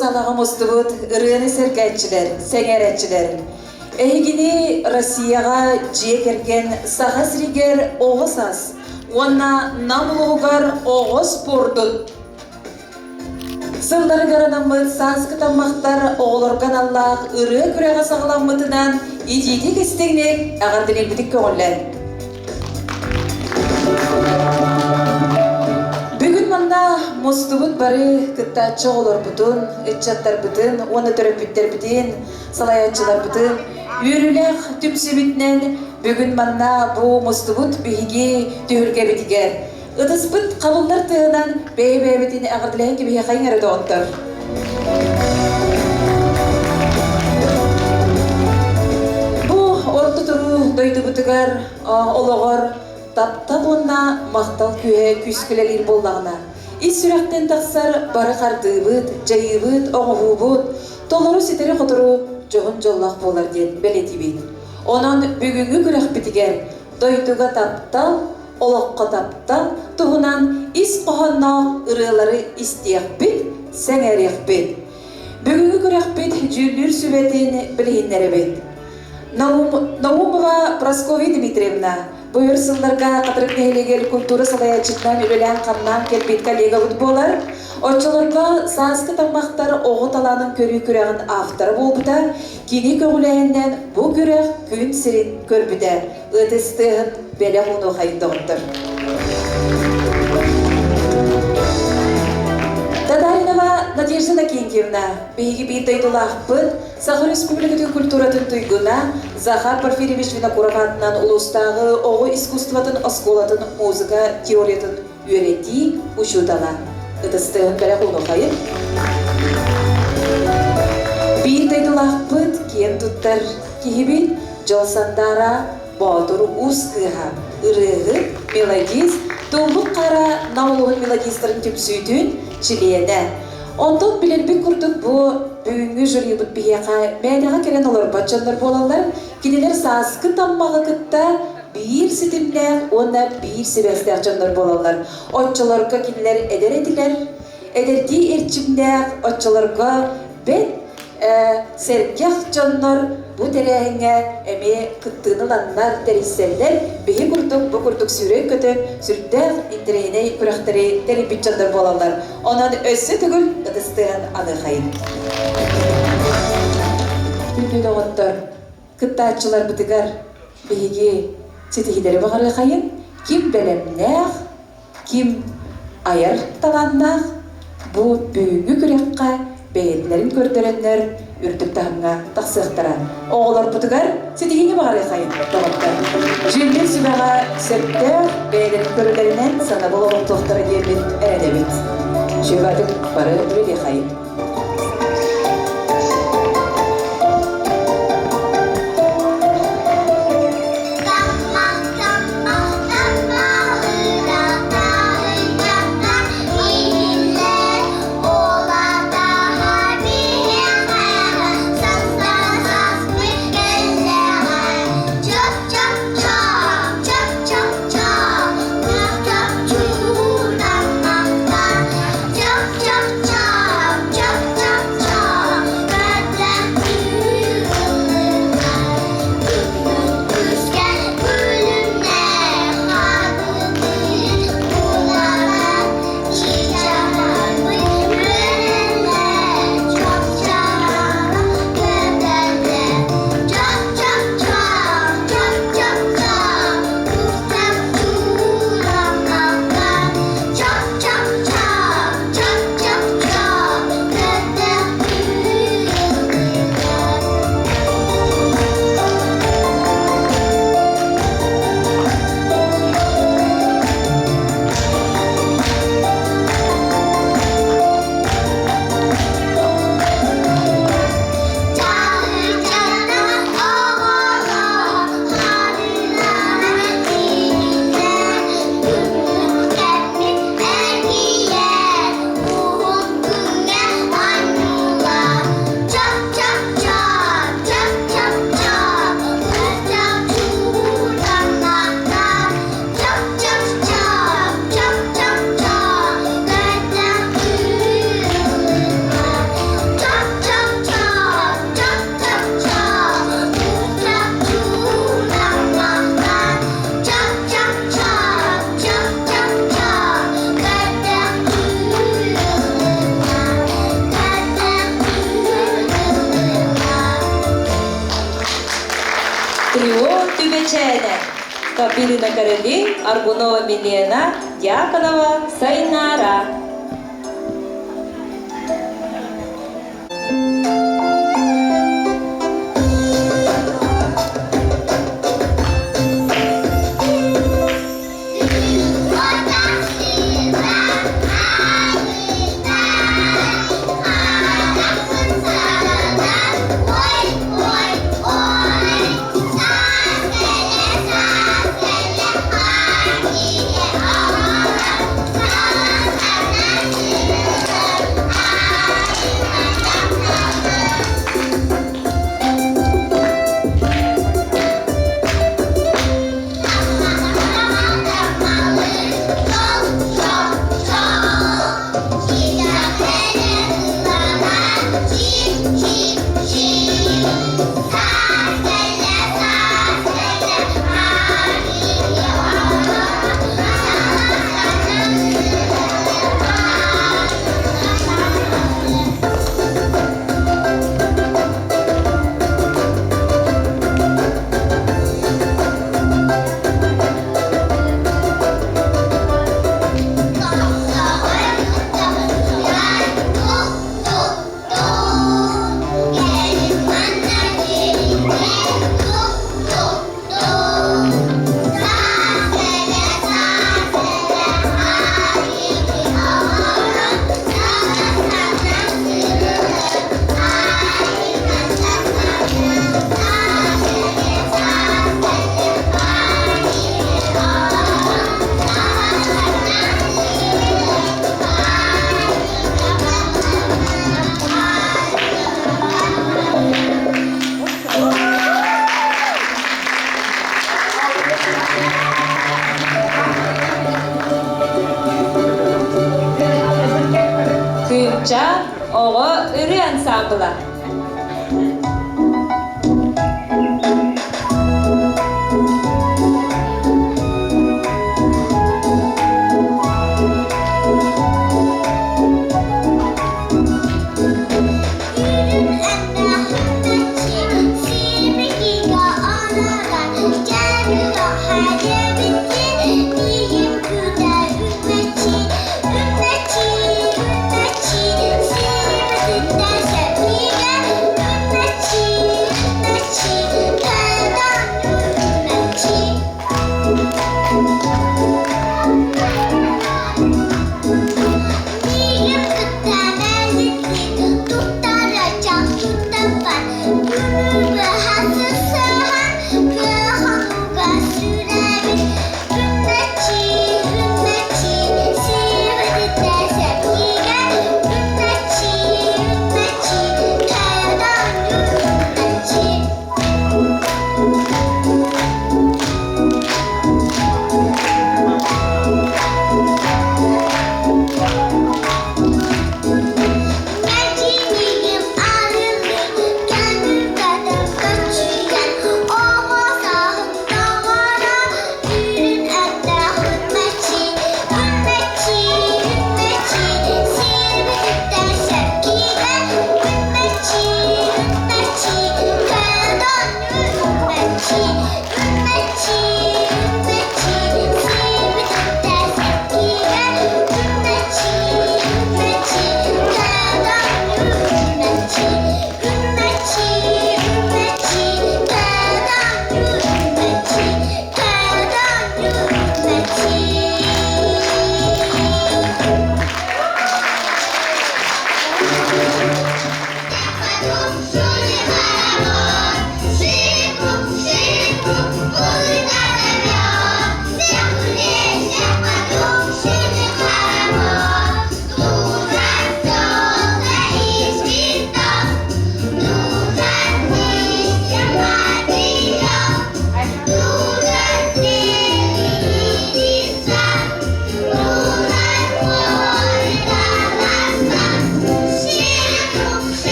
саалаҕа мустубут ырыаны сэргээччилэр, сэҥээрээччилэр! Эһигини Россияҕа дьиэ кэргэн Саха сиригэр оҕо саас уонна Нам улууһугар оҕо спордун сылларыгар анаммыт сааскы таммахтар оҕолорго аналлаах ырыа күрэҕэ саҕаламмытынан итиитик истиҥник эҕэрдэлиирбитин көҕүллэн. Бүгүн манна мустубут бары кыттааччы оҕолорбутун, ыччаттарбытын уонна төрөппүттэрбитин, салайааччыларбытын үөрүүлээх түмсүүбүтүнэн бүгүн манна бу мустубут биһиги түһүлгэбитигэр ытыспыт хабыллар тыаһынан бэйэ-бэйэбитин эҕэрдэлэһэн кэбиһиэхэйиҥ эрэ доҕоттор. Бу орто туруу дойдубутугар олоҕор таптал уонна махтал күүһэ күүскүлэлиир буоллаҕына, ис сүрэхтэн тахсар бары хардыыбыт, дьайыыбыт, оҥоһуубут толору ситэри-хотору дьоһун дьоллоох буолар диэн бэлиэтиибит. Онон бүгүҥҥү күрэхпитигэр дойдуга таптал, олоххо таптал туһунан ис хоһоонноох ырыалары истиэхпит, сэҥээриэхпит. Бүгүҥҥү күрэхпит дьүүллүүр сүбэтин билиһиннэрэбит. Наумова Прасковья Дмитриевна бу өр сылларга Хатырык нэһилиэгэр культура салайааччытынан үлэлээн-хамнаан кэлбит коллегабыт буолар. Оччолорго Сааскы таммахтар оҕо талаанын көрүү күрэҕин автора буолбута, кини көҕүлээһининэн бу күрэх күн сирин көрбүтэ. Ытыс тыаһын бэлэх уунуохайын доҕоттор. Татаринова Надежда Накентьевна, биһиги биир дойдулаахпыт, Саха Республикатын культуратын туйгуна Захар Порфирьевич Винокуров аатынан улуустааҕы оҕо искусствотын оскуолатын музыка теориятын үөрэтии учуутала. Ытыстыһын бэлэх уунуохайын. Биир дойдулаахпыт, киэн туттар киһибит Дьол Сандаара Боотур Уус кыыһа, ырыаһыт, мелодист, Туллук Хара Нам улууһун мелодистарын түмсүүтүн чилиэнэ. Онтон билэрбит курдук бу бүгүҥҥү жюрибыт биһиэхэ мээнэҕэ кэлэн олорбот дьоннор буолаллар. Кинилэр сааскы таммаҕы кытта биир ситимнээх уонна биир сибээстээх дьоннор буолаллар. Оччолорго кинилэр эдэр этилэр, эдэрдии эрчимнээх, оччолорго бэт сэргэх дьоннор бу тэрээһиҥҥэ эмиэ кыттыыны ыланнар, тэрийсэллэр, биһи курдук бу курдук сүүрэн-көтөн сүрдээх интэриэһинэй күрэхтэри тэрийбит дьоннор буолаллар. Онон өссө төгүл ытыстыан аныахайын. Күндү доҕоттор, кыттааччыларбытыгар биһиги ситиһиилэри баҕарыахайын, ким бэлэмнээх, ким айар талааннаах бу бүгүҥҥү күрэххэ бэйэлэрин көрдөрөннөр үрдүк таһымҥа тахсыахтара. Оҕолорбутугар ситиһиини баҕарыахайын, доҕоттор. Дьүүллүүр сүбэҕэ сөптөөх бэйэлэрин көрүүлэринэн сыанабыл олохтуохтара диэммит эрэнэбит. Сүбэтик бары үлэлиэхэйин. Копырина Карели, Аргунова Милена, Дьяконова Сайнара. Кыымча оҕо ырыа ансаамбыла.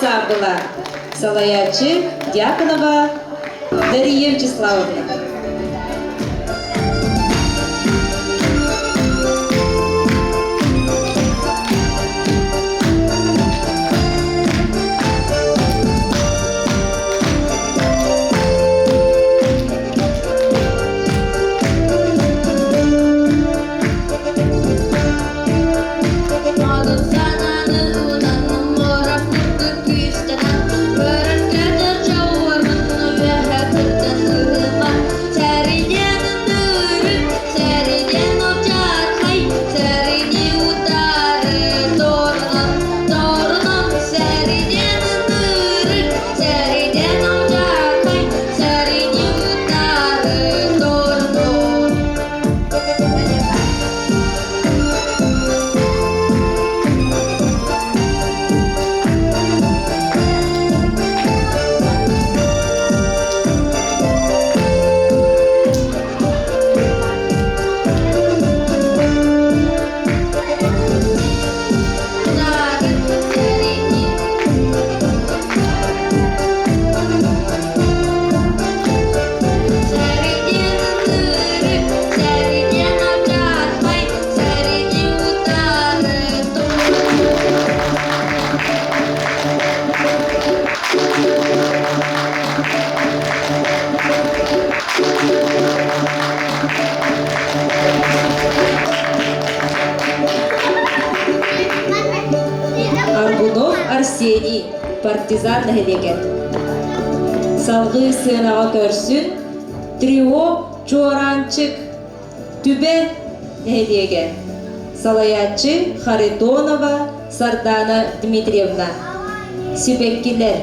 ансаамбыла. Салайааччы Дьяконова Дария Вячеславовна. Аргунов Арсений, партизан нэһилиэгэр. Салгыы сыанаҕа көрсүн трио Чуораанчык Түбэ нэһилиэгэ. Салайааччы Харитонова Сардана Дмитриевна. Сибэккилэр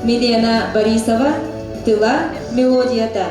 Милена Борисова тыла мелодията.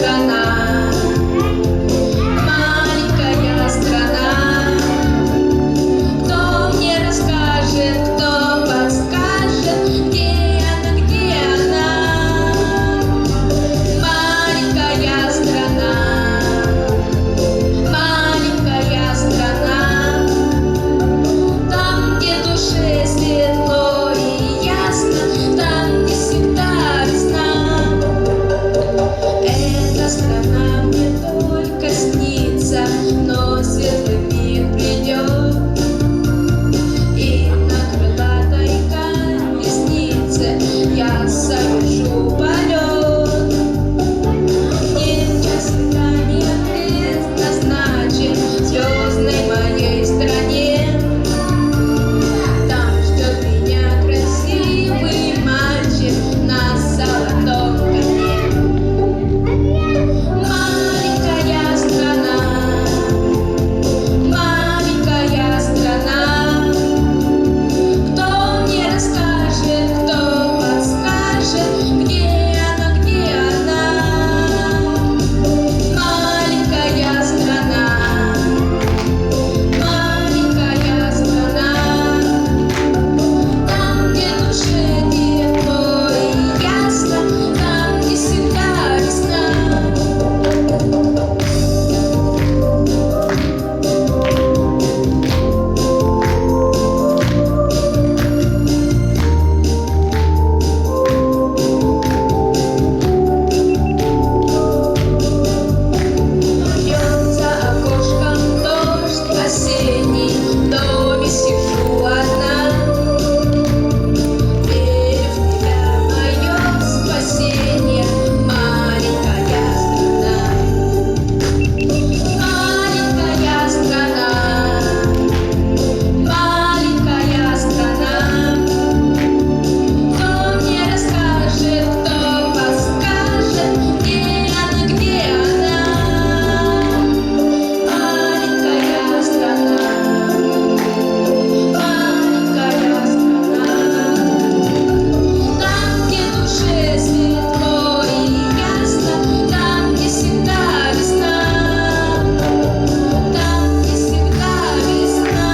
страна, маленькая страна. Кто мне расскажет, кто подскажет, где она, где она? Маленькая страна, маленькая страна. Там, где душе светло и ясно, там, где всегда весна. Эта страна мне только снится, но светлый миг придет. И на крылатой колеснице я совершу полет. Мне час свидания предназначен в звездной моей стране. Там ждет меня красивый мальчик на золотом коне. Маленькая страна, маленькая страна. Кто мне расскажет, кто подскажет, где она, где она? Маленькая страна, маленькая страна. Там, где душе тепло и ясно, там, где всегда весна. Бьет за окошком дождь осенний, в доме сижу одна. Верю в тебя, мое спасение, маленькая страна. Маленькая страна, маленькая страна. Кто мне расскажет, кто подскажет, где она, где она? Маленькая страна, маленькая страна. Там, где душе светло и ясно, там, где всегда весна, там, где всегда весна.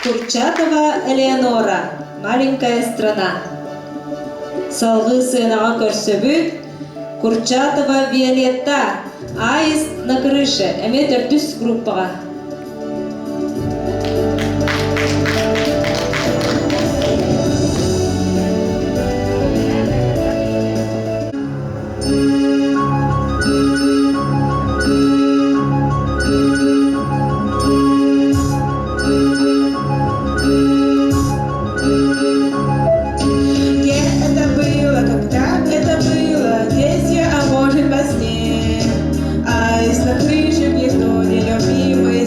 Курчатова Элеонора, Маленькая страна. Салгыы сыанаҕа көрсөбүт Курчатова Виолетта, Аист на крыше, эмиэ төрдүс группаҕа. Где это было, когда это было, здесь я, а может во сне. Аист на крыше гнездо, нелюбимый.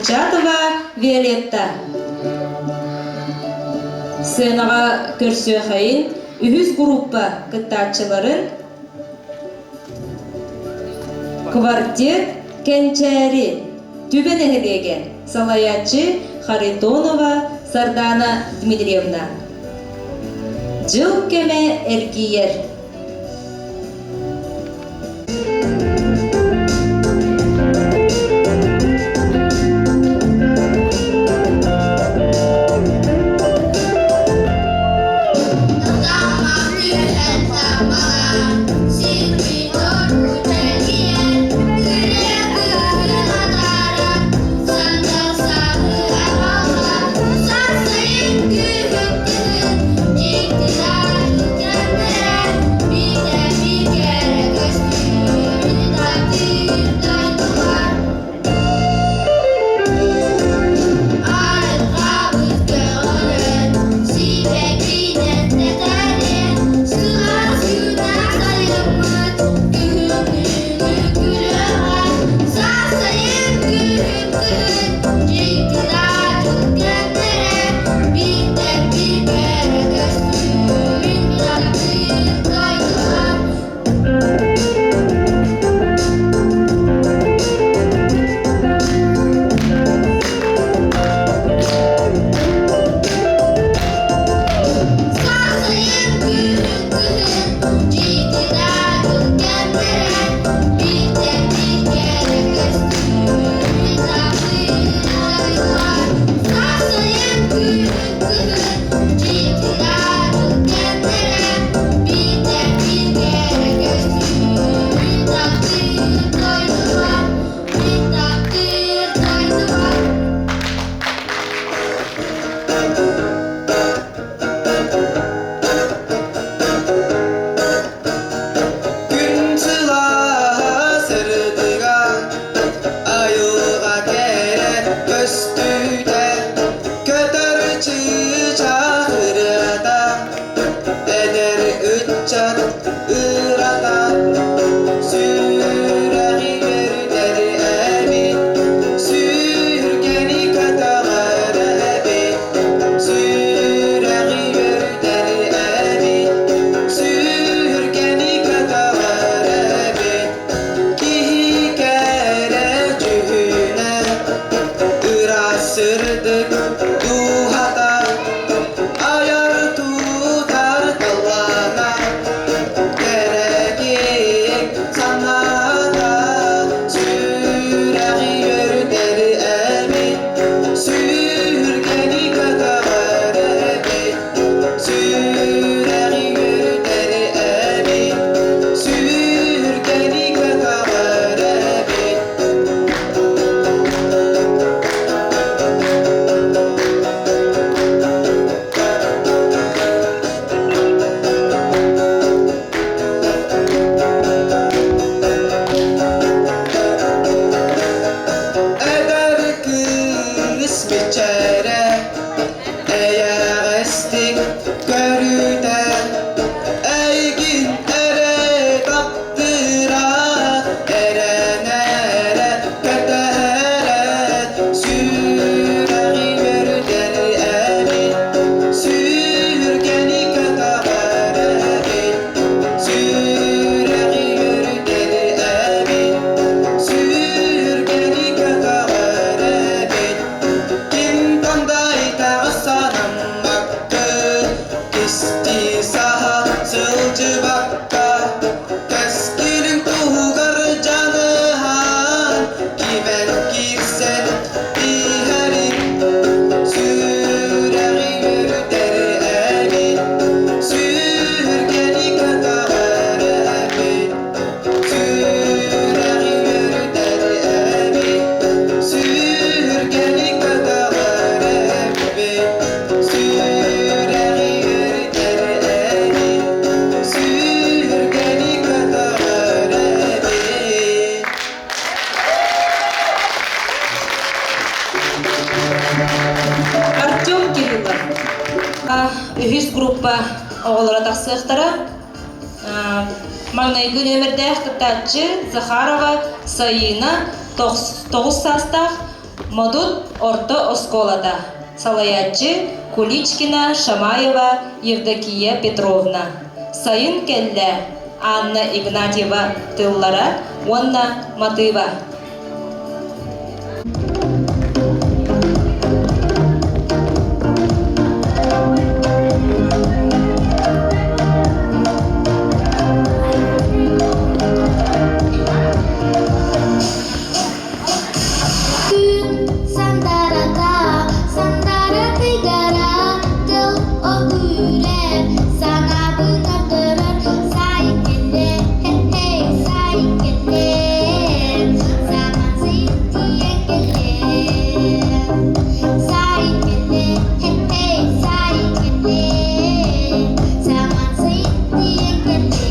Курчатова Виолетта. Сценаҕа көрсүөхэйин үһүс группа кыттааччыларын Квартет Кэнчээри Түбэ нэһилиэгэ салайааччы Харитонова Сардана Дмитриевна. Дьыл кэмэ эргийэр. Күн сылааһа сырдыга, айылҕа кэрэ көстүүтэ, көтөр чыычаах ырыата, эдэр ыччат ырата, сүрэҕи үөрдэр эбит, сүргэни көтөҕөр эбит, сүрэҕи үөрдэр эбит, сүргэни көтөҕөр эбит, киһи кэрэ дьүһүнэ, ыраас сырдык дууһата, айар тутар талаана, кэрэтик санаата, сүрэҕи үөрдэр эбит, сүргэни көтөҕөр эбит, сүрэҕи үөрдэр эбит, сүргэни көтөҕөр эбит. Эдэр кыыс мичээрэ, эйэҕэстик көрүүтэ, эйигин эрэ таптыыра, эрэнэрэ, кэтэһэрэ, сүрэҕи үөрдэр эбит, сүргэни көтөҕөр эбит, сүрэҕи үөрдэр эбит, сүргэни көтөҕөр эбит. Ким тандайтаҕа санаммаккын, кистии саһа сылдьыбакка, кэскилиҥ туһугар дьаныһан, кимэн киирсэн иһэриҥ, сүрэҕи үөрдэр эбит, сүргэни көтөҕөр эбит, сүрэҕи үөрдэр эбит, сүргэни көтөҕөр эбит, сүрэҕи үөрдэр эбит, сүргэни көтөҕөр эбит. Артем Кириллов. Үһүс группа оҕолоро тахсыахтара. Маҥнайгы нүөмэрдээх кыттааччы Захарова Саина 9 саастаах. Модут орто оскуолата, салайааччы Куличкина Шамаева Евдокия Петровна. Сайын кэллэ Анна Игнатьева тыллара уонна матыыба. Күн сандарата, сандара тыгара, тыл огүүрэр, санаабын көрдөрөр, сайын кэллэ, хэ-хэй, сайын кэллэ, саман сыйын кэллэ, сайын кэллэ, хэ-хэй, сайын кэллэ, саман сыйын кэллэ. Thank you.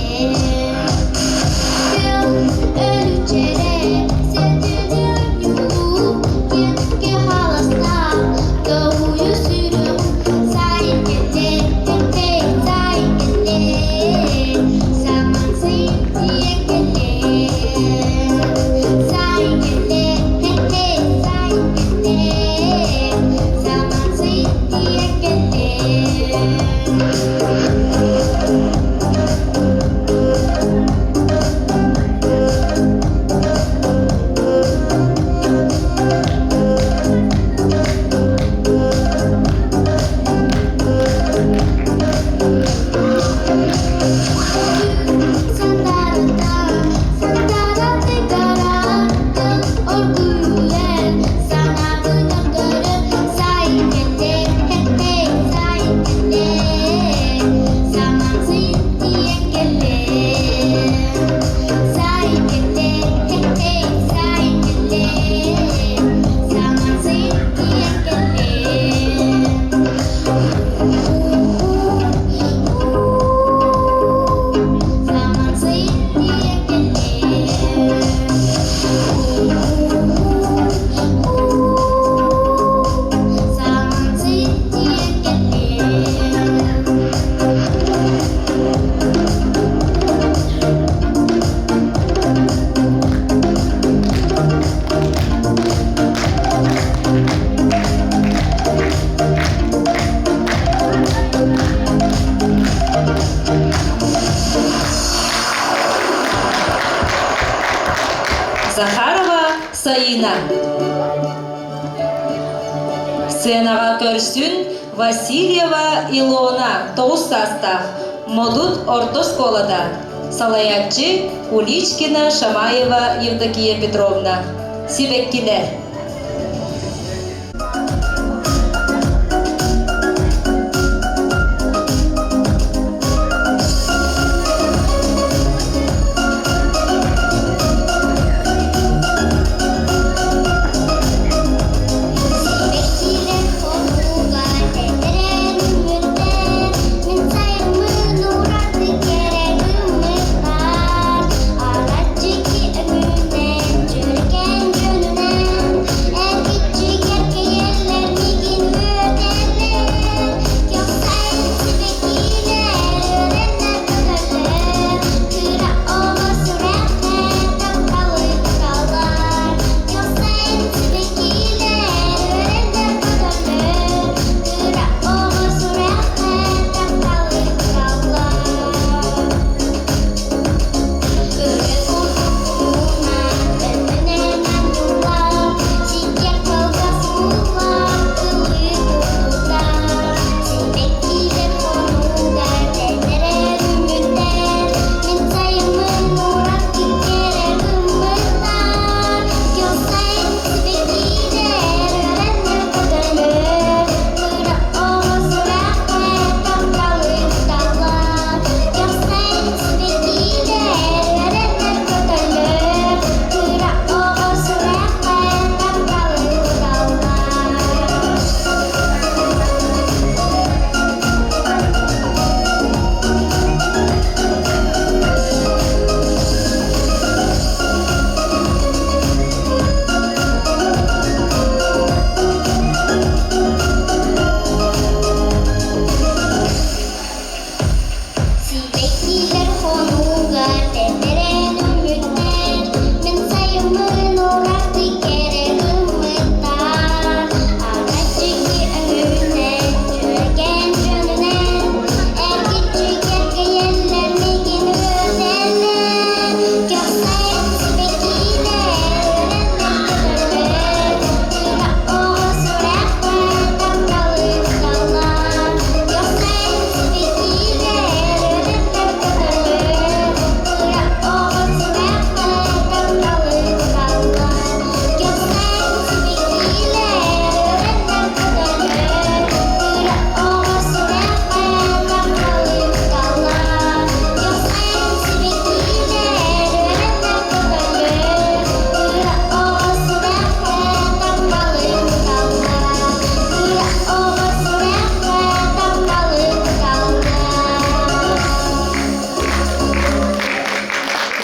Thank you. Захарова Саина. Сценаҕа көрсүн Васильева Илона тоҕус саастаах Модут орто оскуолата, салайааччы Куличкина Шамаева Евдокия Петровна. Сибэккилэр. Сибэккилэр хонууга тэтэрэн үөрдэр, мин сайыммын ураты кэрэ гыммыттар. Араччыки өҥүнэн, дьүрүкэн дьүнүнэн,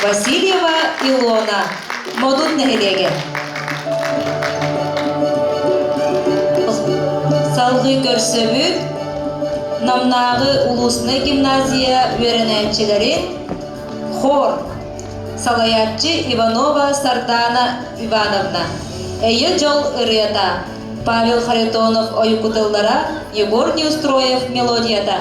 Васильева Илона, Модут нэһилиэгэ. Салгыы көрсөбүт Намнааҕы улууснай гимназия үөрэнээччилэрин хор салайааччы Иванова Сардана Ивановна, Эйэ дьол ырыата, Павел Харитонов ойукутыллара, Егор Неустроев мелодията.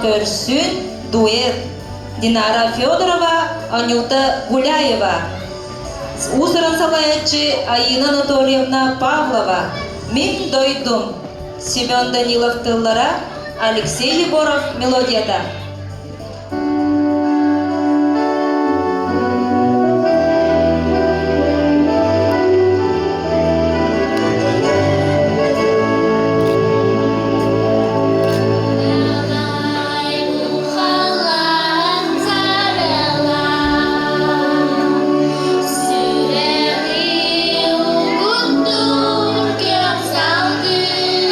Көрсүн дуэт Динара Федорова, Анюта Гуляева. Уус-уран салайааччы Айыына Анатольевна Павлова «Мин дойдум» Семен Данилов тыллара, Алексей Егоров мелодията. Сүрэҕи угуттуур көх салгын,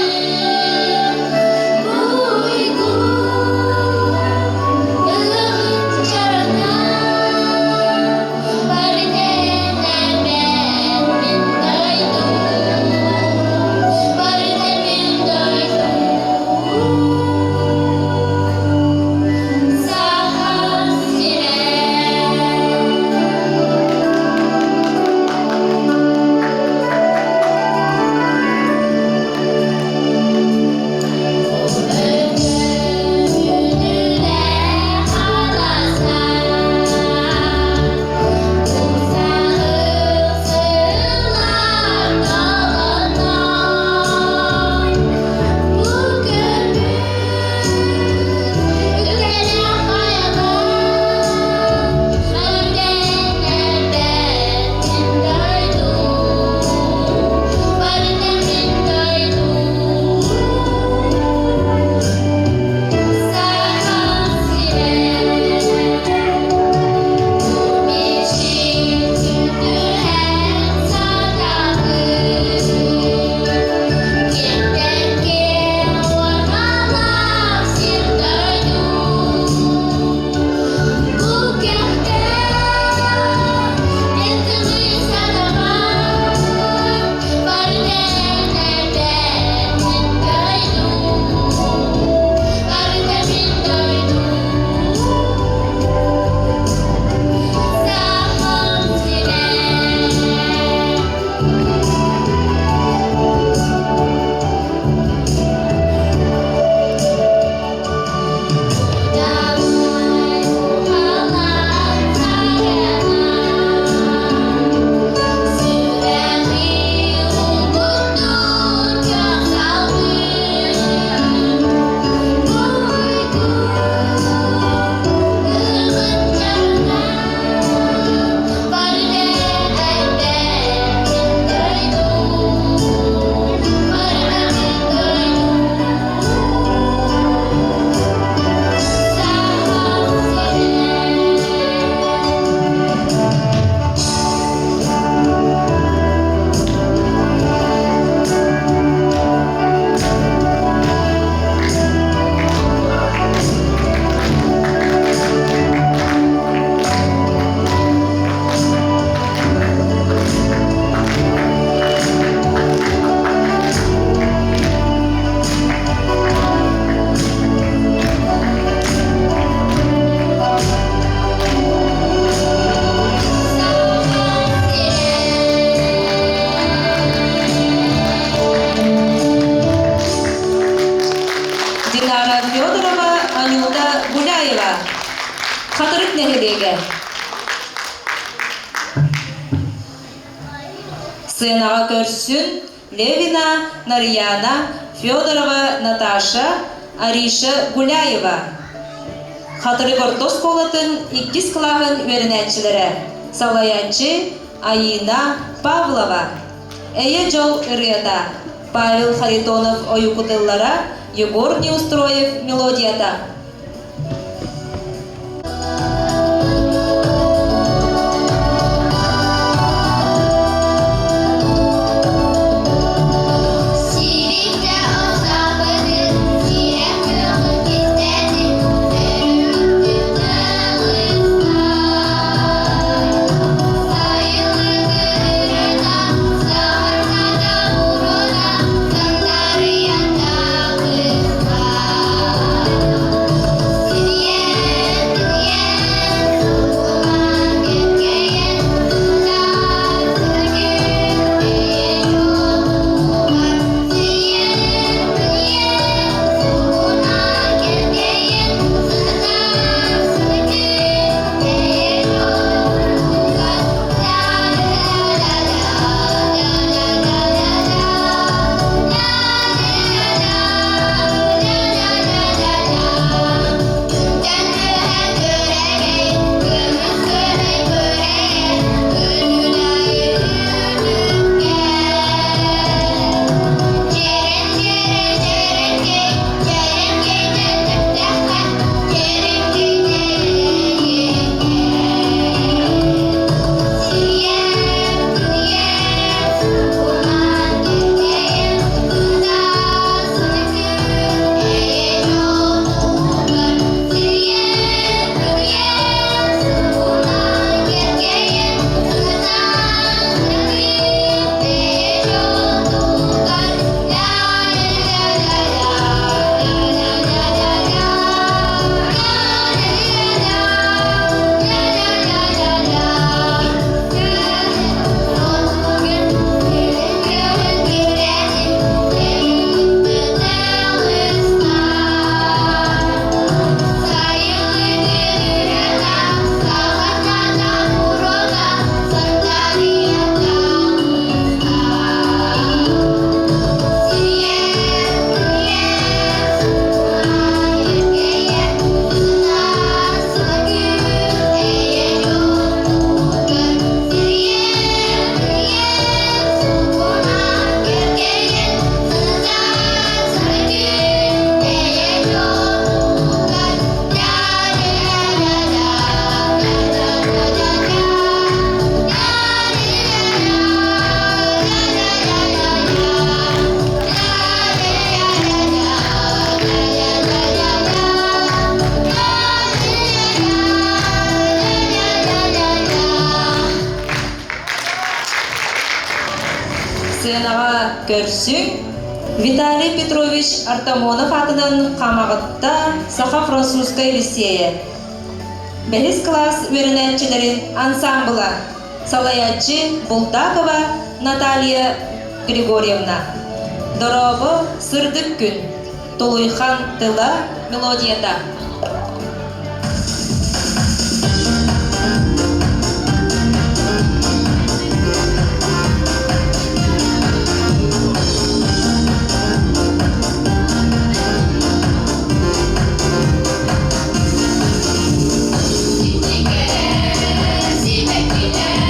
Сценаҕа көрсүн Левина Нарыйаана, Федорова Наташа, Ариша Гуляева. Хатырык орто оскуолатын иккис кылааһын үөрэнээччилэрэ, салайааччы Айыына Павлова. Эйэ дьол ырыата Павел Харитонов ойуку тыллара, Егор Неустроев мелодията. Сибикте озабыдын, сирек көңүл кистедин, өрүттүн Сценаҕа көрсүҥ Виталий Петрович Артамонов аатынан Хамаҕатта Саха-французскай лиссиэйэ. Бэһис кылаас үөрэнээччилэрин ансаамбыла салайааччы Бултакова Наталья Григорьевна. Дорообо, сырдык күн! Тулуйхан тыла мелодията. Сибэккилэр,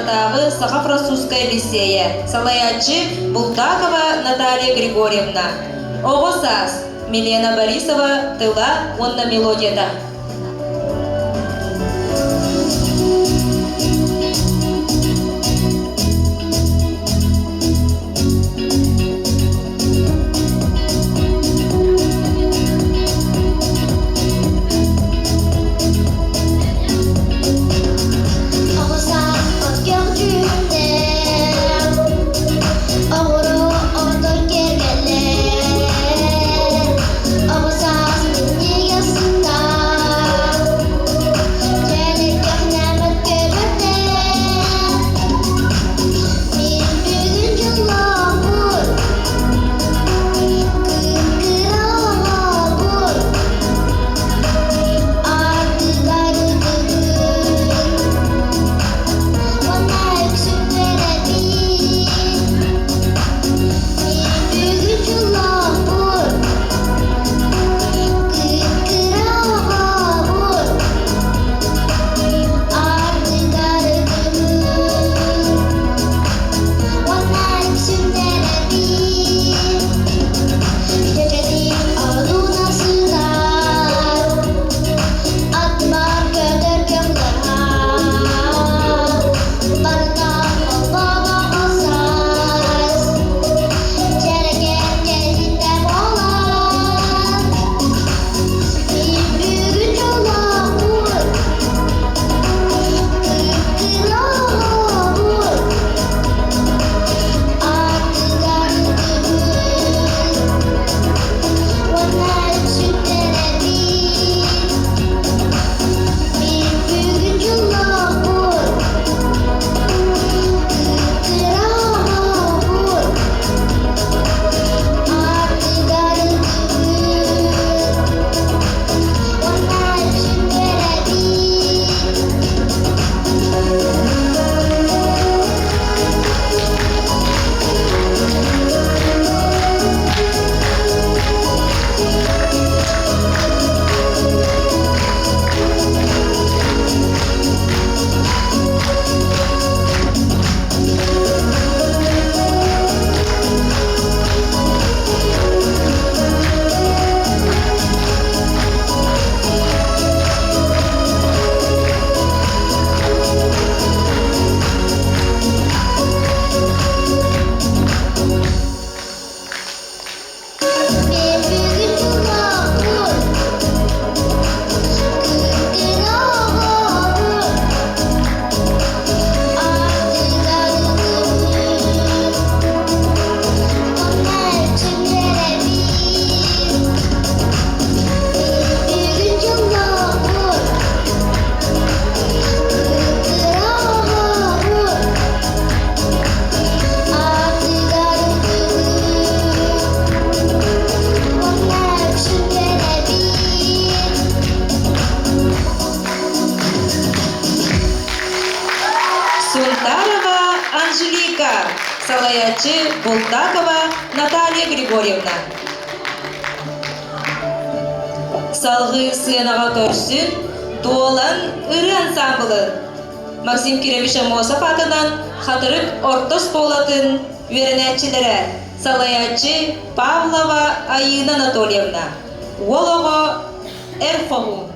Тааттатааҕы саха-французскай лиссиэйэ, салайааччы Бултакова Наталья Григорьевна. Оҕо саас, Милена Борисова тыла уонна мелодията. Сунтарова Анжелика, салайааччы Бултакова Наталья Григорьевна. Салгыы сыанаҕа көрсүн Дуолан ырыа ансаамбылын Максим Кирович Аммосов аатынан Хатырык орто оскуолатын үөрэнээччилэрэ, салайааччы Павлова Айыына Анатольевна, уол оҕо Эр хоһуун.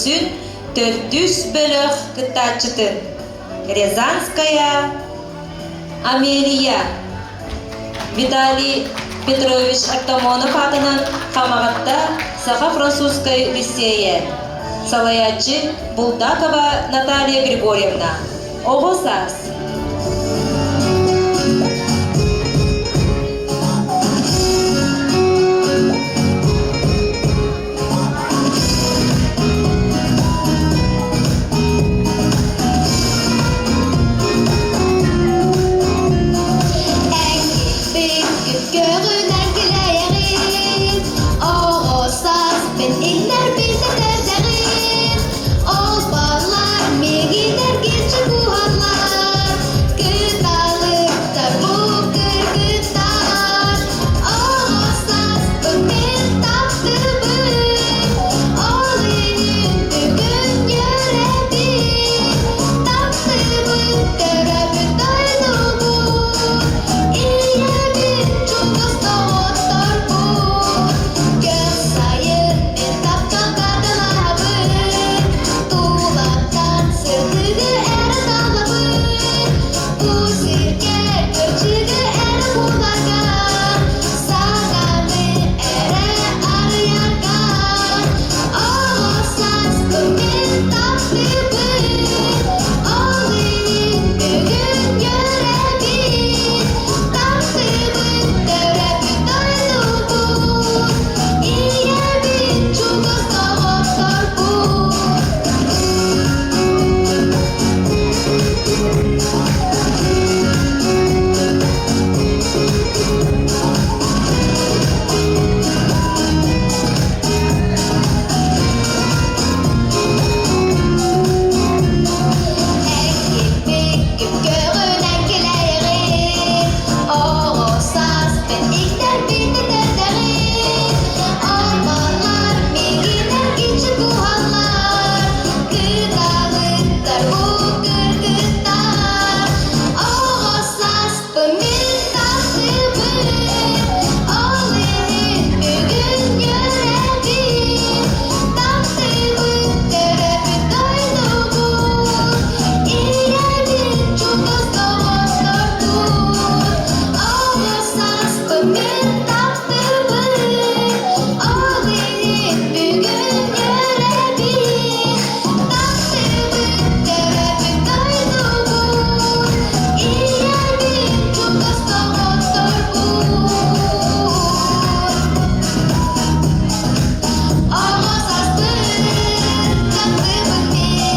көрсүн төрдүс бөлөх кыттааччытын Рязанская Амелия Виталий Петрович Артамонов аатынан Хамаҕатта Саха-французскай лиссиэйэ салайааччы Булдакова Наталья Григорьевна Оҕо саас Көҕүнэн килэйэҕин, оҕо сааспын иҥнэрбин тэтэрдэҕин. Ол баллар миигин эргиччи кууһаллар, кыталыктар бу кыргыттар. Оҕо сааспын мин таптыыбын, ол иһин бүгүн үөрэбин. Таптыыбын төрөөбүт дойдубун, ийэбин чугас доҕотторбун. Көх сайын мин тапталга талаһабын, тулаттан сырдыгы эрэ талабын. Бу сиргэ кырдьыгы эрэ буларга, саҥаны эрэ арыйарга. Оҕо сааспын мин таптыыбын, ол иһин бүгүн үөрэбин. Таптыыбын төрөөбүт дойдубун, ийэбин чугас доҕотторбун. Эккиппиккип көҕүнэн килэйэҕин, оҕо сааспын иҥнэрбит этэрдэҕин. Арбалар миигин эргиччи куһаллар, кыталыктар бу кыргыттар. Оҕо сааспын мин таптыыбын, ол иһин бүгүн үөрэбин. Таптыыбын төрөөбүт дойдубун, ийэбин чугас доҕотторбун. Оҕо сааспын мин таптыыбын, ол иһин бүгүн үөрэбин. Таптыыбын төрөөбүт дойдубун, ийэбин чугас доҕотторбун. Оҕо сааспын таптыыбын мин.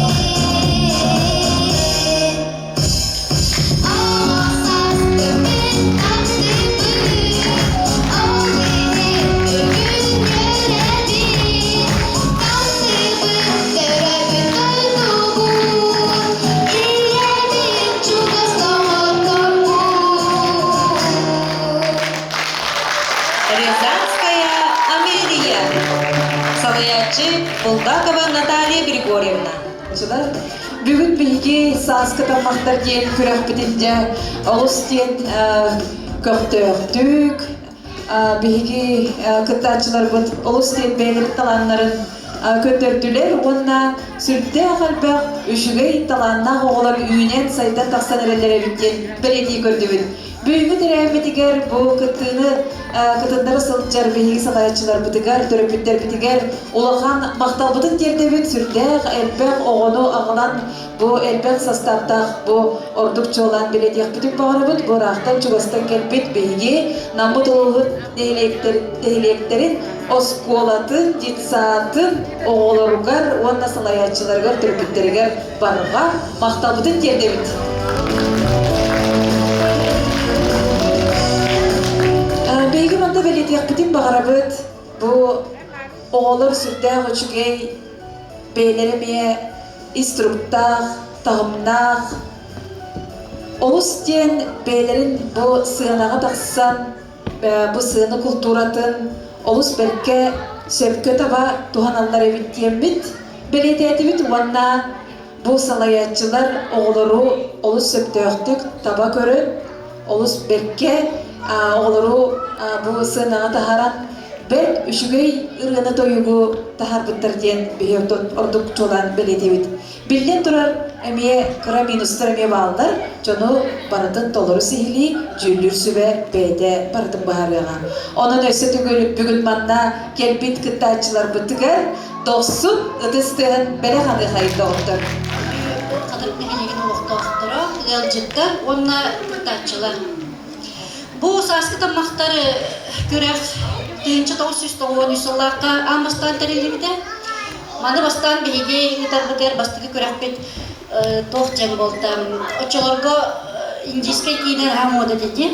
Оҕо сааспын мин таптыыбын, ол иһин бүгүн үөрэбин. Таптыыбын төрөөбүт дойдубун, ийэбин чугас доҕотторбун. Рязанская Амелия салайааччы Булгакова Наталья Григорьевна Бүгүн биһиги сааскы таммахтар диэн күрэхпитин дьэ олус диэн көхтөөхтүк биһиги кыттааччыларбыт олус диэн бэйэлэрин талааннарын көрдөрдүлэр уонна сүрдээх элбэх үчүгэй талааннаах оҕолор үүнэн сайдан тахсан эрэллэр эбит диэн бэлиэтии көрдүбүт. Бүгүҥҥү тэрээһиммитигэр бу кыттыыны кытыннара сылдьар биһиги салайааччыларбытыгар, төрөппүттэрбитигэр улахан махталбытын тиэрдэбит. Сүрдээх элбэх оҕону аҕалан бу элбэх састааптаах бу ордук чуолаан бэлиэтиэхпитин баҕарабыт. Бу ыраахтан чугастан кэлбит биһиги Наммыт улууһун нэһилиэктэрин оскуолатын, детсаатын оҕолоругар уонна салайааччыларыгар, төрөппүттэригэр барҕа махталбытын тиэрдэбит. Биһиги манна бэлиэтиэхпитин баҕарабыт. Бу оҕолор сүрдээх үчүгэй, бэйэлэрэ эмиэ ис туруктаах, таһымнаах, олус диэн бэйэлэрин бу сыанаҕа тахсан бу сыана култууратын олус бэркэ сөпкө таба туһаналлар эбит диэммит бэлиэтээтибит уонна бу салайааччылар оҕолору олус сөптөөхтүк таба көрөн, олус бэркэ оҕолору бу сыанаҕа таһааран. Бэрт үчүгэй ырыаны-тойугу таһаарбыттар диэн биһи ордук чуолаан бэлиэтиибит. Биллэн турар, эмиэ кыра минустар эмиэ бааллар, дьону барытын толору сиһилии дьүүллүүр сүбэ бэйэтэ барытын быһаарыаҕа. Онон өссө төгүл бүгүн манна кэлбит кыттааччыларбытыгар дохсун ытыс тыаһын бэлэх аныахайын доҕоттор. Хатырык нэһилиэгин олохтоохторо, ыалдьыттар уонна кыттааччылар. Бу сааскы таммахтар күрэх 1993 сыллаахха аан бастаан тэриллибитэ. Маны бастаан биһиги ыытарбытыгар бастакы күрэхпит туох диэн буолта. Оччолорго индийскэй киинэ наһаа муода этэ.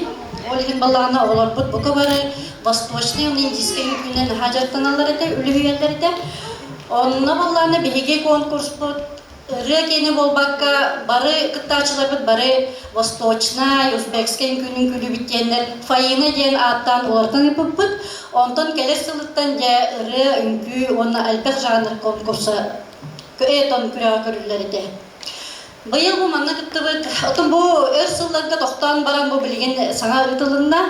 Ол иһин баллаҕына оҕолорбут бука бары восточный уонна индийскэй үҥкүүнэн наһаа дьарыктаналлар этэ, үлүһүйэллэр этэ. Онно баллаана биһиги конкурспут Ырыа киэнэ буолбакка, бары кыттааччыларбыт бары восточнай, узбекскай үҥкүүнү үҥкүүлүүбүт диэннэр Фаина диэн ааттаан уларытан ыыппыппыт. Онтон кэлэр сылыттан дьэ ырыа, үҥкүү уонна элбэх жанр конкурса этон күрэҕэ көрүллэр этэ. Быйыл бу манна кыттыбыт. Отон бу өр сылларга тохтоон баран бу билигин саҥа ыытылынна.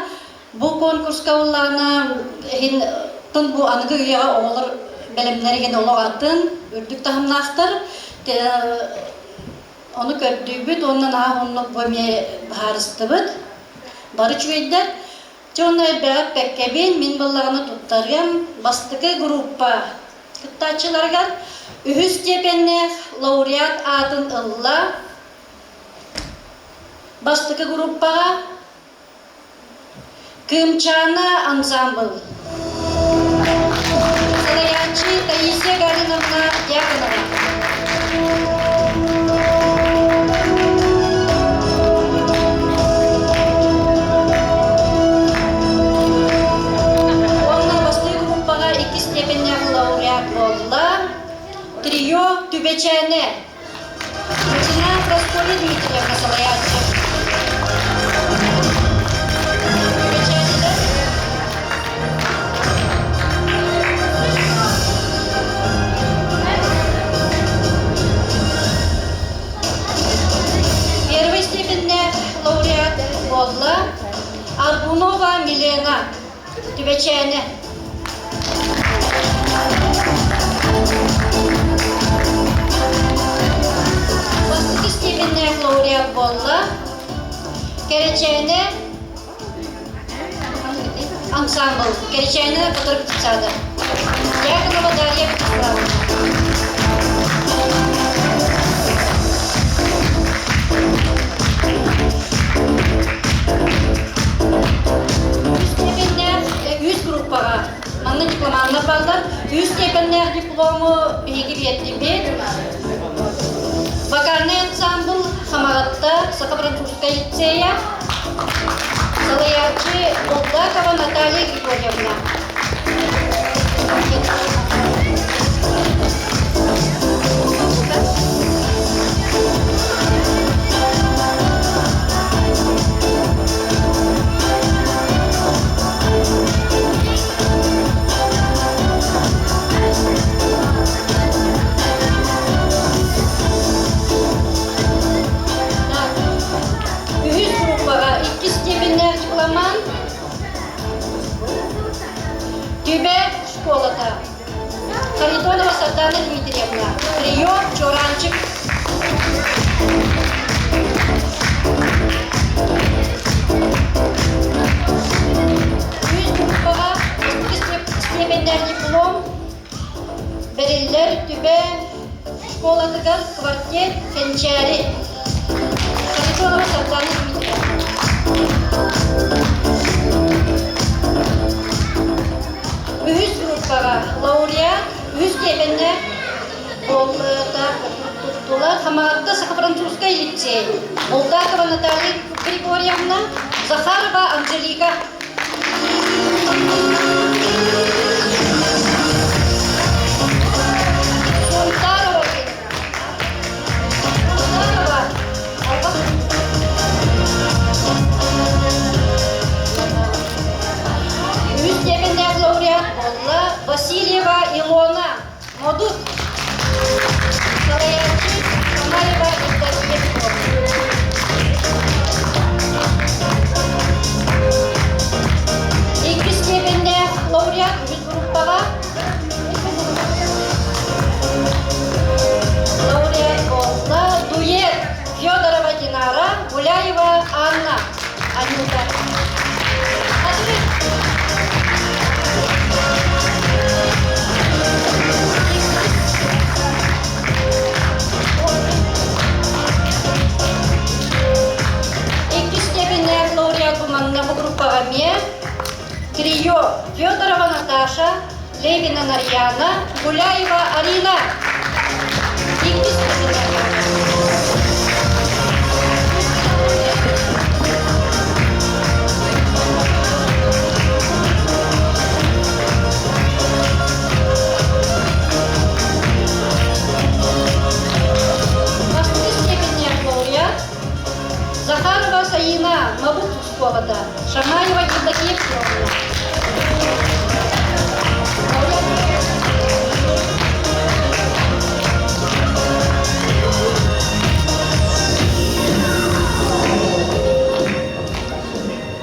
Бу конкурска ыллаана иһин тон бу аныгы үйэҕэ оҕолор бэлэмнэригин олох атын, үрдүк таһымнаахтар. Ону көрдүүбүт уонна наһаа оннук бу эмиэ быһаарыстыбыт. Бары үчүгэйдэр. Дьэ онно элбэҕи эппэккэбин, мин буоллаҕына туттарыам. Бастакы группа кыттааччыларыгар үһүс степеннээх лауреат аатын ылла. Бастакы группаҕа Кыымчаана ансаамбыл. Салайааччы Таисия Гариновна Дьяконова. Уонна бастакы группаҕа иккис степеннээх лауреат буолла. Трио Түбэчээнэ. Лейтенант Прасковья Дмитриевна салайааччы. Первой степеннээх лауреат буолла Аргунова Милена, Түбэчээнэ. Бастакы степеннээх лауреат буолла Кэрэчээнэ ансамбл Кэрэчээнэ Петр Птицада. Дьяконова Дарья Вячеславовна. Үс степеннээх үс группаҕа манна дипломаннар бааллар. Үс степеннээх диплому биһиги биэрдибит. Вокальный ансамбль Хамаҕатта Саха-французскай лицея салайааччы Булгакова Наталья Григорьевна. Үһүс группаҕа иккис степеннээх дипломант Түбэ школата Харитонова Сардана Дмитриевна, трио Чуораанчык. Үс группаҕа степеннээх диплом бэриллэр Түбэ школатыгар квартет Кэнчээри. Харитонова Сардана Дмитриевна. Үһүс группаҕа лауреат үһүс степеннээх туттулар Хамаҕатта Саха-французскай лицей, Булгакова Наталья Григорьевна, Захарова Анжелика. Сунтарова Сунтарова Үс степеннээх лауреат буолла Васильева Илона Модут. Салайааччы Мамаева Евдокия Петровна. Иккис степеннээх группаҕа эмиэ трио Федорова Наташа, Левина Нарьяна, Гуляева Арина. Иккис Бастакы степеннээх лауреат Захарова Саина Мабут оскуолата, Шамаева Евдокия Петровна.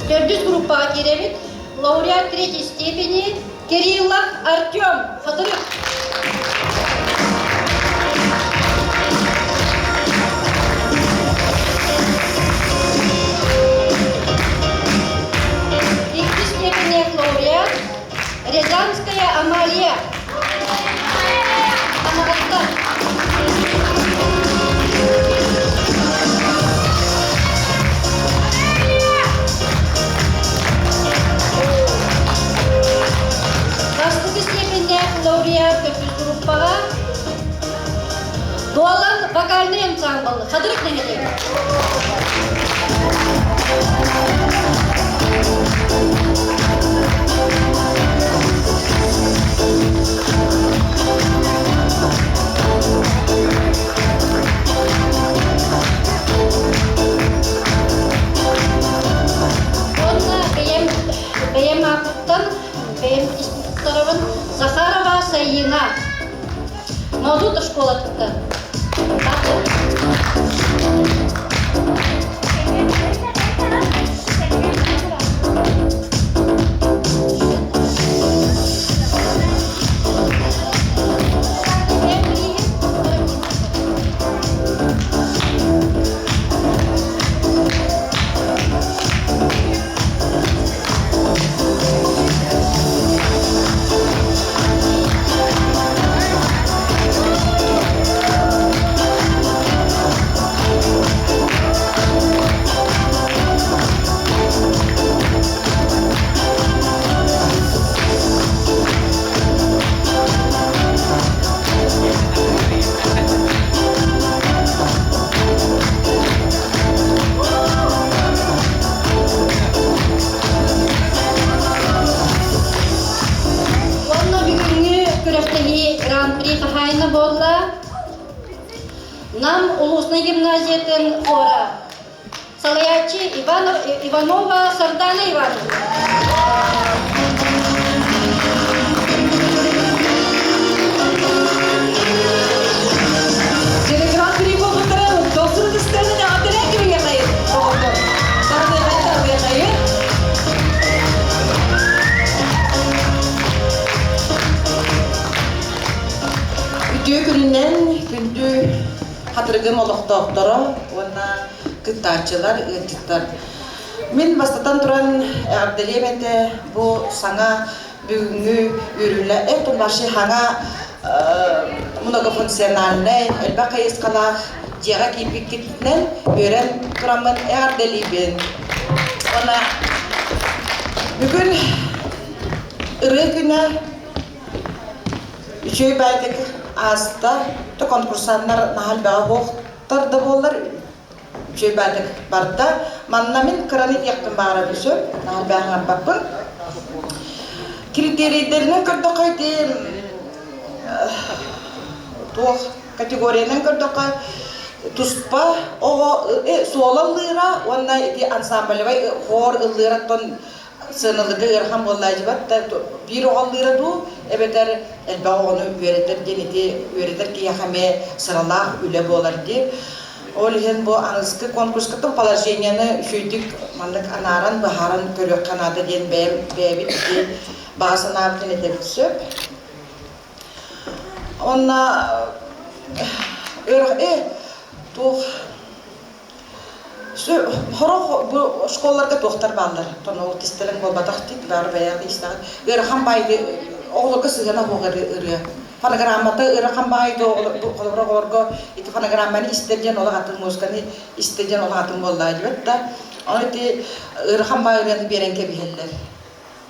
Төрдүс группаҕа киирэбит. Лауреат третьей степени Кириллов Артем Хатырык. Иккис степеннээх лауреат Рязанская Амалия. Хамаҕатта. Бастакы степеннээх лауреат төрдүс группаҕа Дуолан вокальный ансамбл Хадырык нэһилиэгэ. Уонна бэйэм бэйэм ааппыттан бэйэм инструкторабын Захарова Сайина Модут школатыттан. Уонна бүгүҥҥү күрэхтэһии Гран-при хаһаайына буолла Нам улуусунай гимназиятын хора Салайааччы Иванова Сардана Ивановна. Гран-при буолбуттара досун ытыстарын эҕэрдэлээн кэбиһиэхэйин оҕолор. Тарҕыахайын, тарҕыахайын. Үтүө күнүнэн күндү Хатырыгым олохтоохторо уонна кыттааччылар, ыалдьыттар. Мин бастатан туран эҕэрдэлиэм этэ бу саҥа бүгүҥҥү үөрүүлэ это наши хаҥа многофункциональнай элбэх хайысхалаах дьиэҕэ киирбиккитинэн үөрэн тураммын эҕэрдэлиибин. Уонна бүгүн ырыа күнэ Үчүгэй баайдык ааста, то конкурсаннар наһаа элбэҕэ буолтар да буоллар, үчүгэй баайдык барда. Манна мин кыраны диэхпин баҕарабын сөп, наһаа элбэҕи аҥарбаппын. Критерийдэринэн көрдөххө ити туох категориянан көрдөххө туспа оҕо суола ыллыыра уонна ити ансамблевай хор ыллыыраттан сыаналыга ыарахан буоллаадьыбат да биир оҕо ыллыыра дуу эбэтэр элбэх оҕону үөрэтэр диэн ити үөрэтэр киһиэхэ эмиэ сыралаах үлэ буолар дии. Ол иһин бу аныгыскы конкурскатын положениены үчүгэйдик маннык анааран быһааран көрүөххэ наада диэн бэйэм бэйэбит ити баҕа санаабытын этэбит сөп. Онно туох Сорох бу школаларга туохтар бааллар, ол кистэлэҥ буолбатах дии, бары бэйэҕит истэҕит. Ыарахан баайы оҕолорго сыһыана суох ырыа. Фонограммата ыарахан баҕайы холобура оҕолорго ити фонограмманы истэр диэн олох атын музыканы истэр диэн олох атын буоллаа диэбит да ону ити ыарахан баҕайы ырыаны биэрэн кэбиһэллэр.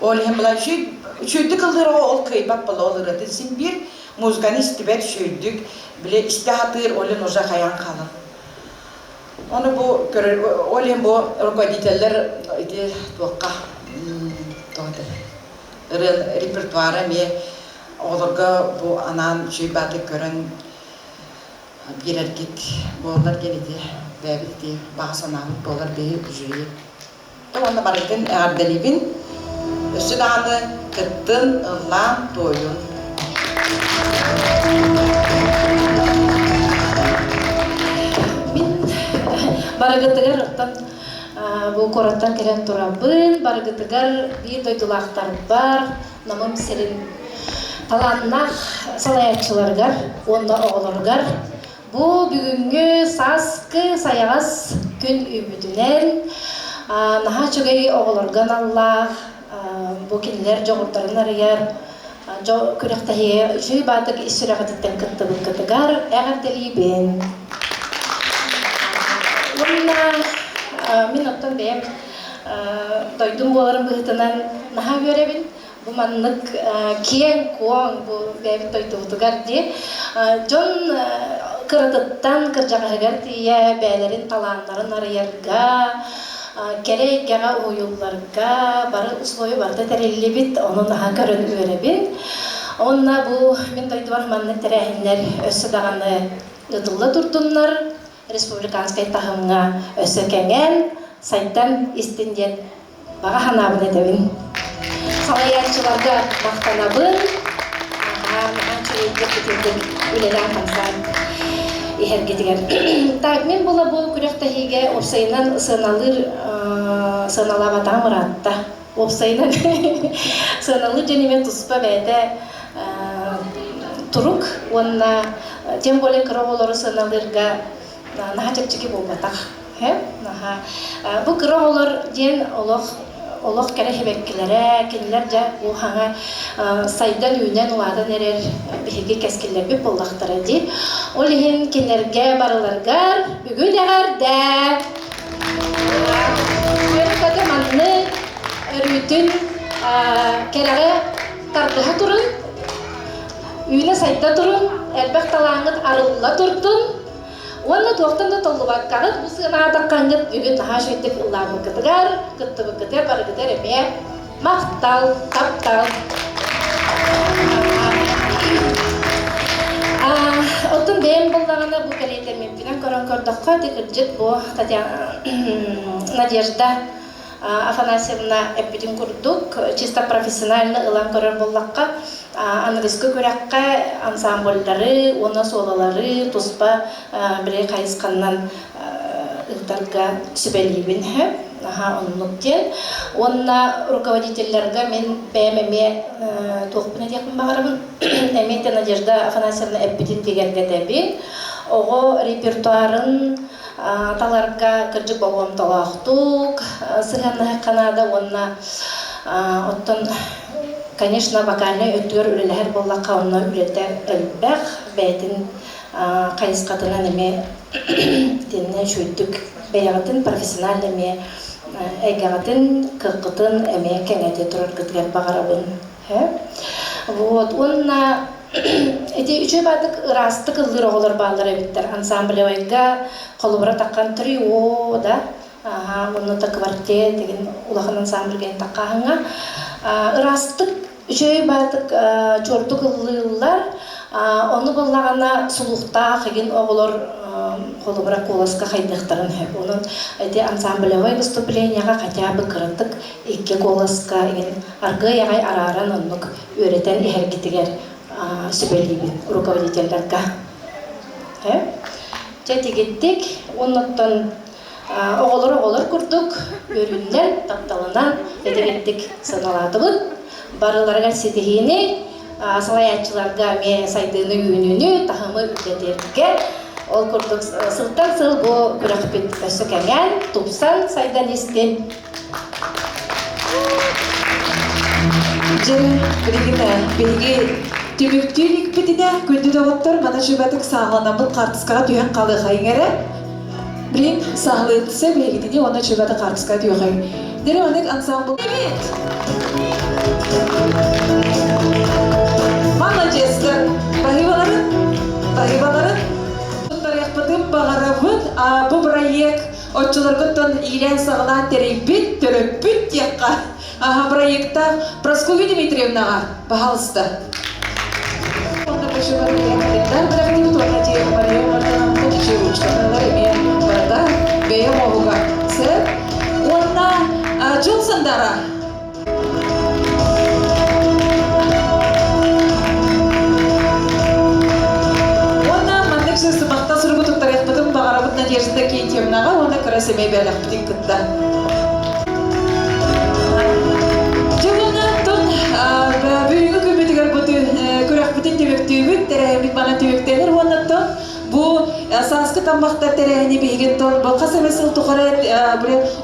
Ол иһин была үчүгэйдик ыллыыр оҕо ол кыайбат буолла ол ырыатын син биир музыканы истибэт үчүгэйдик бile истэ сатыыр ол иһин уже хайаан хаалар. Ону бу көрөр ол иһин бу руководителлэр ити туохха тоҕо ырыа репертуара эмиэ оҕолорго бу анаан үчүгэй баатык көрөн биэрэргит буоллар диэн ити бэйэбит ити баҕа санаабыт буолар биһи жюри. Уонна барытын эҕэрдэлиибин. Өссө даҕаны кыттын, ыллаан, туойун. Мин барыгытыгар оттон бу куораттан кэлэн турабын, барыгытыгар биир дойдулаахтарбар, Намым сирин талааннаах салайааччыларыгар уонна оҕолоругар бу бүгүҥҥү сааскы сайаҕас күн үүммүтүнэн наһаа үчүгэй оҕолорго аналлаах бу кинилэр дьоҕурдарын арыйар күрэхтэһиигэ үчүгэй баатык ис сүрэҕититтэн кыттыбыккытыгар эҕэрдэлиибин. Уонна мин оттон бэйэм дойдум буоларын быһыытынан наһаа үөрэбин. Бу маннык киэҥ-куоҥ бу бэйэбит дойдубутугар дии дьон кыратыттан кырдьаҕаһыгар тиийэ бэйэлэрин талааннарын арыйарга, кэрэ эйгэҕэ уһуйулларга бары условия барыта тэриллибит, ону наһаа көрөн үөрэбин. Уонна бу мин дойдубар маннык тэрээһиннэр өссө даҕаны ыытылла турдуннар, республиканскай таһымҥа өссө кэҥээн, сайдан истин диэн баҕа санаабын этэбин. Салайааччыларга махтанабын. Аһаа, наһаа үчүгэйдик итинник үлэлээн-хамсаан иһэргитигэр. Так, мин була бу күрэхтэһиигэ уопсайынан сыаналыыр сыаналаабатаҕым ыраатта. Уопсайынан сыаналыыр дьон эмиэ туспа бэйэтэ турук уонна тем более кыра оҕолору сыаналыырга наһаа чэпчэки буолбатах. Наһаа. Бу кыра оҕолор диэн олох олох кэрэ сибэккилэрэ, кинилэр дьэ бу хаҥа сайдан үүнэн улаатан эрэр биһиги кэскиллэрбит буоллахтара дии. Ол иһин кинилэргэ барыларыгар бүгүн эҕэрдэ! Үөрэ-көтө маннык өрүүтүн кэрэҕэ тардыһа турун, үүнэ-сайда турун, элбэх талааҥҥыт арылла турдун уонна туохтан да толлубаккаҕыт бу сыанаатаххаҥҥыт бүгүн наһаа үчүгэйдик ыллаабыккытыгар, кыттыбыккытыгар барыгытыгар эмиэ махтал, таптал. Оттон бэйэм буллаҕына бу кэлиэтэммиппинэн көрөн көрдөххө, ити кырдьык бу Татьяна Надежда Афанасьевна эппитин курдук, чисто профессионально ылан көрөр буоллахха, аныгыскы күрэххэ ансамбльдары уонна суолалары туспа били хайысханнан ыытарга сүбэлиибин наһаа оннук диэн. Уонна руководителлэргэ мин бэйэм эмиэ туохпун этиэхпин баҕарабын. Эмиэ те Надежда Афанасьевна эппитин бигэргэтэбин. Оҕо репертуарын таларга кырдьык болҕомтолоохтук сыһыаннаһыахха наада уонна оттон конечно вокальнай өттүгэр үлэлэһэр буоллахха онно үлэтэ элбэх бэйэтин хайысхатынан эмиэ итиннэ үчүгэйдик бэйэҕитин профессионально эмиэ эйгэҕитин кыаххытын эмиэ кэҥэтэ тураргытыгар баҕарабын вот уонна ити үчүгэй баатык ыраастык ыллыыр оҕолор бааллар эбиттэр ансамблевайга холобура таххан трио да уонна та квартет деген улахан ансамбль диэн таххааһыҥҥа ыраастык үчүгэй баатык чуордук ыллыыллар ону буллаҕына сулуктаах игин оҕолор холобура куоласка хайдыахтарын сөп онон ити ансамблевай выступлениеҕа хотя бы кыратык икки куоласка игин аргыый аҕай арааран оннук үөрэтэн иһэргитигэр сүбэлиибин руководителларга дьэ тигиттик оннуттан оҕолор оҕолор курдук үөрүүннэн тапталынан этигиттик сыаналаатыбыт барыларыгар ситиһиини салайааччыларга эмиэ сайдыыны үүнүүнү таһымы үрдэтэргэ ол курдук сылтан сыл бу күрэхпит өссө кэҥээн тупсан сайдан истин Дьэ, билигин биһиги Түмүктүү иликпитинэ, күндү доҕоттор, маны чубатык сааһыланаммыт хаартыскаҕа түһэн халыахайыҥ эрэ. Билин сааһылыытса биһигитини уонна чубаты хаартыскаҕа түһүөхайыҥ. Дэрэ онык ансамбл Привет! Маладьыастар! Баһыыбаларын, баһыыбаларын туттарыахпытын баҕарабыт. А, бу проект оччолоргуттан иилээн-саҕалаан тэрийбит, төрөппүт диэххэ Аха проекта Прасковья Дмитриевнаҕа, пожалуйста. Барыта бэйэ оҥоһуга. Сэр. Уонна Дьол Сандара. Уонна маннык сымахта суругу туттарыахпытын баҕарабыт Надежда Кентьевнаҕа уонна кыра сэмэй бэлэхпитин кытта. Дьылынан бүгүҥҥү күммүтүгэр бу күрэхпитин түмүктүүбүт, тэрээһиммит манан түмүктэнэр уонна бу сааскы таммахтар тэрээһини биһигин тон бу хас эмэ сыл тухары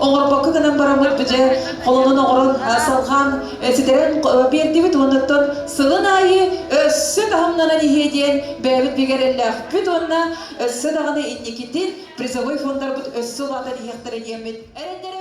оҥорбокко гынан бараммыт бу дьэ холонон оҥорон салҕаан ситэрэн биэрдибит уонна сылын аайы өссө таһымнанан иһиэ диэн бэйэбит бигэрэллээхпит уонна өссө даҕаны инникитин призовой фондарбыт өссө улаатан иһиэхтэрэ диэммит эрэннэрэбит.